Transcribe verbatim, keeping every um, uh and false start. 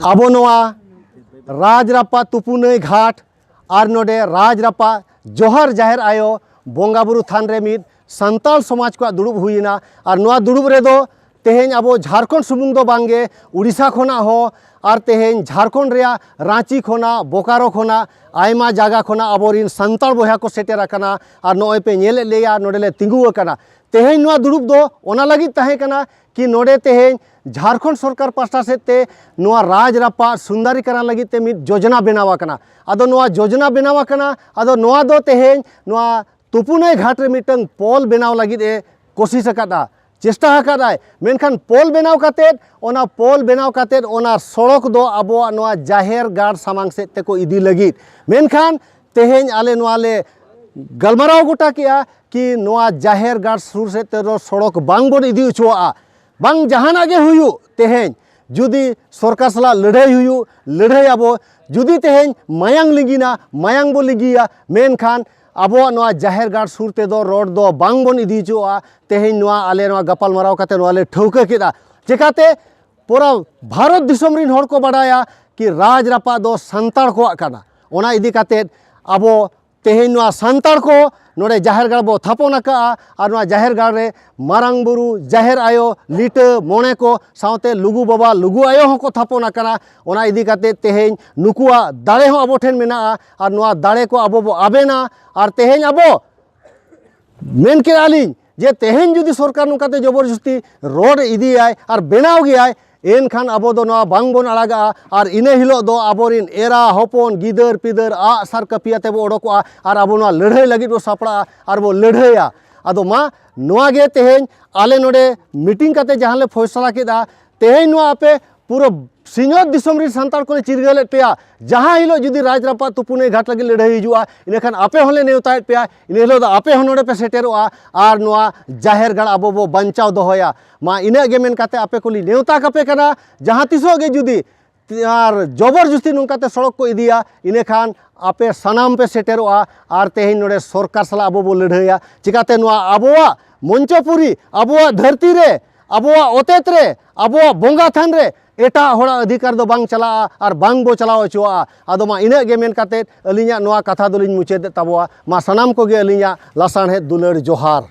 ᱟᱵᱚ ᱱᱚᱣᱟ ᱨᱟᱡᱽᱨᱟᱯᱯᱟ ᱛᱩᱯᱩᱱᱟᱹᱭ ᱜᱷᱟᱴ ᱟᱨ ᱱᱚᱰᱮ ᱨᱟᱡᱽᱨᱟᱯᱯᱟ ᱡᱚᱦᱟᱨ ᱡᱟᱦᱮᱨ ᱟᱭᱳ ᱵᱚᱸᱜᱟ ᱵᱩᱨᱩ ᱛᱷᱟᱱ ᱨᱮ ᱢᱤᱫ ᱥᱟᱱᱛᱟᱲ ᱥᱚᱢᱟᱡᱽ ᱠᱚᱣᱟᱜ ᱫᱩᱲᱩᱵ ᱦᱩᱭᱮᱱᱟ᱾ ᱟᱨ ᱱᱚᱣᱟ ᱫᱩᱲᱩᱵ ᱨᱮᱫᱚ ᱛᱮᱦᱮᱧ ᱟᱵᱚ ᱡᱷᱟᱲᱠᱷᱚᱸᱰ ᱥᱩᱢᱩᱝ ᱫᱚ ᱵᱟᱝᱜᱮ, ᱩᱲᱤᱥᱥᱟ ᱠᱷᱚᱱᱟᱜ ᱦᱚᱸ, ᱟᱨ ᱛᱮᱦᱮᱧ ᱡᱷᱟᱲᱠᱷᱚᱸᱰ ᱨᱮᱭᱟᱜ ᱨᱟᱸᱪᱤ ᱠᱷᱚᱱᱟᱜ, ᱵᱳᱠᱟᱨᱳ ᱠᱷᱚᱱᱟᱜ, ᱟᱭᱢᱟ ᱡᱟᱭᱜᱟ ᱠᱷᱚᱱᱟᱜ ᱟᱵᱚᱨᱮᱱ ᱥᱟᱱᱛᱟᱲ ᱵᱚᱭᱦᱟ ᱠᱚ ᱥᱮᱴᱮᱨ ᱟᱠᱟᱱᱟ᱾ ᱟᱨ ᱱᱚᱜᱼᱚᱭ ᱯᱮ ᱧᱮᱞᱮᱫ ᱞᱮᱭᱟ, ᱱᱚᱰᱮ ᱞᱮ ᱛᱤᱸᱜᱩ ᱟᱠᱟᱱᱟ᱾ ᱛᱮᱦᱮᱧ ᱱᱚᱣᱟ ᱫᱩᱲᱩᱵ ᱫᱚ ᱚᱱᱟ ᱞᱟᱹᱜᱤᱫ ᱛᱟᱦᱮᱸ ᱠᱟᱱᱟ ᱠᱤ ᱱᱚᱰᱮ ᱛᱮᱦᱮᱧ ᱡᱷᱟᱲᱠᱷᱚᱸᱰ ᱥᱚᱨᱠᱟᱨ ᱯᱟᱥᱴᱟ ᱥᱮᱫ ᱛᱮ ᱱᱚᱣᱟ ᱨᱟᱡᱽ ᱨᱟᱯᱟᱜ ᱥᱩᱱᱫᱟᱨᱤᱠᱟᱨᱟᱱ ᱞᱟᱹᱜᱤᱫ ᱛᱮ ᱢᱤᱫ ᱡᱳᱡᱚᱱᱟ ᱵᱮᱱᱟᱣ ᱟᱠᱟᱱᱟ᱾ ᱟᱫᱚ ᱱᱚᱣᱟ ᱡᱳᱡᱚᱱᱟ ᱵᱮᱱᱟᱣ ᱟᱠᱟᱱᱟ, ᱟᱫᱚ ᱱᱚᱣᱟ ᱫᱚ ᱛᱮᱦᱮᱧ ᱱᱚᱣᱟ ᱛᱩᱯᱩᱱᱟᱹᱭ ᱜᱷᱟᱴ ᱨᱮ ᱢᱤᱫᱴᱟᱝ ᱯᱳᱞ ᱵᱮᱱᱟᱣ ᱞᱟᱹᱜᱤᱫ ᱮ ᱠᱳᱥᱤᱥ ᱟᱠᱟᱫᱼᱟ, ᱪᱮᱥᱴᱟ ᱟᱠᱟᱫᱟᱭ᱾ ᱢᱮᱱᱠᱷᱟᱱ ᱯᱳᱞ ᱵᱮᱱᱟᱣ ᱠᱟᱛᱮᱫ, ᱚᱱᱟ ᱯᱳᱞ ᱵᱮᱱᱟᱣ ᱠᱟᱛᱮᱫ ᱚᱱᱟ ᱥᱚᱲᱚᱠ ᱫᱚ ᱟᱵᱚᱣᱟᱜ ᱱᱚᱣᱟ ᱡᱟᱦᱮᱨ ᱜᱟᱲ ᱥᱟᱢᱟᱝ ᱥᱮᱫ ᱛᱮᱠᱚ ᱤᱫᱤ ᱞᱟᱹᱜᱤᱫ᱾ ᱢᱮᱱᱠᱷᱟᱱ ᱛᱮᱦᱮᱧ ᱟᱞᱮ ᱱᱚᱣᱟ ᱞᱮ ᱜᱟᱞᱢᱟᱨᱟᱣ ᱜᱚᱴᱟ ᱠᱮᱜᱼᱟ ᱠᱤ ᱱᱚᱣᱟ ᱡᱟᱦᱮᱨ ᱜᱟᱲ ᱥᱩᱨ ᱥᱮᱫ ᱛᱮᱫᱚ ᱥᱚᱲᱚᱠ ᱵᱟᱝ ᱵᱚᱱ ᱤᱫᱤ ᱦᱚᱪᱚᱣᱟᱜᱼᱟ᱾ ᱵᱟᱝ ᱡᱟᱦᱟᱱᱟᱜ ᱜᱮ ᱦᱩᱭᱩᱜ, ᱛᱮᱦᱮᱧ ᱡᱩᱫᱤ ᱥᱚᱨᱠᱟᱨ ᱥᱟᱞᱟᱜ ᱞᱟᱹᱲᱦᱟᱹᱭ ᱦᱩᱭᱩᱜ, ᱞᱟᱹᱲᱦᱟᱹᱭ ᱟᱵᱚ, ᱡᱩᱫᱤ ᱛᱮᱦᱮᱧ ᱢᱟᱭᱟᱝ ᱞᱤᱸᱜᱤᱱᱟ, ᱢᱟᱭᱟᱝ ᱵᱚ ᱞᱤᱸᱜᱤᱭᱟ, ᱢᱮᱱᱠᱷᱟᱱ ᱟᱵᱚᱣᱟᱜ ᱱᱚᱣᱟ ᱡᱟᱦᱮᱨ ᱜᱟᱲ ᱥᱩᱨ ᱛᱮᱫᱚ ᱨᱳᱰ ᱫᱚ ᱵᱟᱝ ᱵᱚᱱ ᱤᱫᱤ ᱦᱚᱪᱚᱣᱟᱜᱼᱟ᱾ ᱛᱮᱦᱮᱧ ᱱᱚᱣᱟ ᱟᱞᱮ ᱱᱚᱣᱟ ᱜᱟᱯᱟᱞ ᱢᱟᱨᱟᱣ ᱠᱟᱛᱮ ᱱᱚᱣᱟ ᱞᱮ ᱴᱷᱟᱹᱣᱠᱟᱹ ᱠᱮᱫᱟ᱾ ᱪᱮᱠᱟᱛᱮ? ᱯᱩᱨᱟᱹ ᱵᱷᱟᱨᱚᱛ ᱫᱤᱥᱚᱢ ᱨᱤᱱ ᱦᱚᱲ ᱠᱚ ᱵᱟᱰᱟᱭᱟ ᱠᱤ ᱨᱟᱡᱽ ᱨᱟᱯᱟᱜ ᱫᱚ ᱥᱟᱱᱛᱟᱲ ᱠᱚᱣᱟᱜ ᱠᱟᱱᱟ᱾ ᱚᱱᱟ ᱤᱫᱤ ᱠᱟᱛᱮ ᱟᱵᱚ ᱛᱮᱦᱮᱧ ᱱᱚᱣᱟ ᱥᱟᱱᱛᱟᱲ ᱠᱚ ᱱᱚᱰᱮ ᱡᱟᱦᱮᱨ ᱜᱟᱲ ᱵᱚ ᱛᱷᱟᱯᱚᱱ ᱟᱠᱟᱫᱼᱟ, ᱟᱨ ᱱᱚᱣᱟ ᱡᱟᱦᱮᱨ ᱜᱟᱲ ᱨᱮ ᱢᱟᱨᱟᱝ ᱵᱩᱨᱩ, ᱡᱟᱦᱮᱨ ᱟᱭᱳ, ᱞᱤᱴᱟᱹ, ᱢᱚᱬᱮ ᱠᱚ ᱥᱟᱶᱛᱮ ᱞᱩᱜᱩ ᱵᱟᱵᱟ, ᱞᱩᱜᱩ ᱟᱭᱳ ᱦᱚᱸᱠᱚ ᱛᱷᱟᱯᱚᱱ ᱟᱠᱟᱱᱟ᱾ ᱚᱱᱟ ᱤᱫᱤ ᱠᱟᱛᱮ ᱛᱮᱦᱮᱧ ᱱᱩᱠᱩᱣᱟᱜ ᱫᱟᱲᱮ ᱦᱚᱸ ᱟᱵᱚ ᱴᱷᱮᱱ ᱢᱮᱱᱟᱜᱼᱟ, ᱟᱨ ᱱᱚᱣᱟ ᱫᱟᱲᱮ ᱠᱚ ᱟᱵᱚ ᱵᱚ ᱟᱵᱮᱱᱟ᱾ ᱟᱨ ᱛᱮᱦᱮᱧ ᱟᱵᱚ ᱢᱮᱱ ᱠᱮᱫᱼᱟ ᱞᱤᱧ ᱡᱮ ᱛᱮᱦᱮᱧ ᱡᱩᱫᱤ ᱥᱚᱨᱠᱟᱨ ᱱᱚᱝᱠᱟᱛᱮ ᱡᱚᱵᱚᱨ ᱡᱚᱥᱛᱤ ᱨᱳᱰ ᱤᱫᱤᱭᱟᱭ ᱟᱨ ᱵᱮᱱᱟᱣ ᱜᱮᱭᱟᱭ, ᱮᱱᱠᱷᱟᱱ ᱟᱵᱚ ᱫᱚ ᱱᱚᱣᱟ ᱵᱟᱝ ᱵᱚᱱ ᱟᱲᱟᱜᱟ᱾ ᱟᱨ ᱤᱱᱟᱹ ᱦᱤᱞᱳᱜ ᱫᱚ ᱟᱵᱚᱨᱮᱱ ᱮᱨᱟ ᱦᱚᱯᱚᱱ, ᱜᱤᱫᱟᱹᱨ ᱯᱤᱫᱟᱹᱨ ᱟᱜ ᱥᱟᱨ ᱠᱟᱹᱯᱤ ᱟᱛᱮ ᱵᱚ ᱚᱰᱚᱠᱚᱜᱼᱟ ᱟᱨ ᱟᱵᱚ ᱱᱚᱣᱟ ᱞᱟᱹᱲᱦᱟᱹᱭ ᱞᱟᱹᱜᱤᱫ ᱵᱚ ᱥᱟᱯᱲᱟᱜᱼᱟ ᱟᱨ ᱵᱚ ᱞᱟᱹᱲᱦᱟᱹᱭᱟ᱾ ᱟᱫᱚ ᱢᱟ, ᱱᱚᱣᱟ ᱜᱮ ᱛᱮᱦᱮᱧ ᱟᱞᱮ ᱱᱚᱰᱮ ᱢᱤᱴᱤᱝ ᱠᱟᱛᱮ ᱡᱟᱦᱟᱸ ᱞᱮ ᱯᱷᱚᱭᱥᱟᱞᱟ ᱠᱮᱫᱟ, ᱛᱮᱦᱮᱧ ᱱᱚᱣᱟ ᱟᱯᱮ ᱯᱩᱨᱟᱹ ᱥᱤᱧᱚᱛ ᱫᱤᱥᱚᱢ ᱨᱮᱱ ᱥᱟᱱᱛᱟᱲ ᱠᱚᱞᱮ ᱪᱤᱨᱜᱟᱹᱞᱮᱫ ᱯᱮᱭᱟ᱾ ᱡᱟᱦᱟᱸ ᱦᱤᱞᱳᱜ ᱡᱩᱫᱤ ᱨᱟᱡᱽ ᱨᱟᱯᱟᱜ ᱛᱩᱯᱩᱱᱟᱹᱭ ᱜᱷᱟᱴ ᱞᱟᱹᱜᱤᱫ ᱞᱟᱹᱲᱦᱟᱹᱭ ᱦᱤᱡᱩᱜᱼᱟ, ᱤᱱᱟᱹᱠᱷᱟᱱ ᱟᱯᱮ ᱦᱚᱸᱞᱮ ᱱᱮᱣᱛᱟᱭᱮᱫ ᱯᱮᱭᱟ᱾ ᱤᱱᱟᱹ ᱦᱤᱞᱳᱜ ᱫᱚ ᱟᱯᱮ ᱦᱚᱸ ᱱᱚᱰᱮ ᱯᱮ ᱥᱮᱴᱮᱨᱚᱜᱼᱟ ᱟᱨ ᱱᱚᱣᱟ ᱡᱟᱦᱮᱨ ᱜᱟᱲ ᱟᱵᱚ ᱵᱚ ᱵᱟᱧᱪᱟᱣ ᱫᱚᱦᱚᱭᱟ᱾ ᱢᱟ, ᱤᱱᱟᱹᱜ ᱜᱮ ᱢᱮᱱ ᱠᱟᱛᱮ ᱟᱯᱮ ᱠᱚᱞᱤᱧ ᱱᱮᱣᱛᱟ ᱠᱟᱯᱮ ᱠᱟᱱᱟ᱾ ᱡᱟᱦᱟᱸ ᱛᱤᱥᱚᱜ ᱜᱮ ᱡᱩᱫᱤ ᱟᱨ ᱡᱚᱵᱚᱨ ᱡᱚᱥᱛᱤ ᱱᱚᱝᱠᱟᱛᱮ ᱥᱚᱲᱚᱠ ᱠᱚ ᱤᱫᱤᱭᱟ, ᱤᱱᱟᱹᱠᱷᱟᱱ ᱟᱯᱮ ᱥᱟᱱᱟᱢ ᱯᱮ ᱥᱮᱴᱮᱨᱚᱜᱼᱟ᱾ ᱟᱨ ᱛᱮᱦᱮᱧ ᱱᱚᱰᱮ ᱥᱚᱨᱠᱟᱨ ᱥᱟᱞᱟᱜ ᱟᱵᱚ ᱵᱚ ᱞᱟᱹᱲᱦᱟᱹᱭᱟ᱾ ᱪᱤᱠᱟᱛᱮ ᱱᱚᱣᱟ ᱟᱵᱚᱣᱟᱜ ᱢᱚᱧᱪᱚᱯᱩᱨᱤ, ᱟᱵᱚᱣᱟᱜ ᱫᱷᱟᱹᱨᱛᱤ ᱨᱮ, ᱟᱵᱚᱣᱟᱜ ᱚᱛᱮᱛ ᱨᱮ, ᱟᱵᱚᱣᱟᱜ ᱵᱚᱸᱜᱟ ᱛᱷᱟᱱ ᱨᱮ ᱮᱴᱟᱜ ᱦᱚᱲᱟᱜ ᱚᱫᱷᱤᱠᱟᱨ ᱫᱚ ᱵᱟᱝ ᱪᱟᱞᱟᱜᱼᱟ ᱟᱨ ᱵᱟᱝ ᱵᱚ ᱪᱟᱞᱟᱣ ᱦᱚᱪᱚᱣᱟᱜᱼᱟ᱾ ᱟᱫᱚ ᱢᱟ ᱤᱱᱟᱹᱜ ᱜᱮ ᱢᱮᱱ ᱠᱟᱛᱮᱫ ᱟᱹᱞᱤᱧᱟᱜ ᱱᱚᱣᱟ ᱠᱟᱛᱷᱟ ᱫᱚᱞᱤᱧ ᱢᱩᱪᱟᱹᱫᱮᱫ ᱛᱟᱵᱚᱣᱟ᱾ ᱢᱟ ᱥᱟᱱᱟᱢ ᱠᱚᱜᱮ ᱟᱹᱞᱤᱧᱟᱜ ᱞᱟᱥᱟᱬᱦᱮᱫ ᱫᱩᱞᱟᱹᱲ ᱡᱚᱦᱟᱨ᱾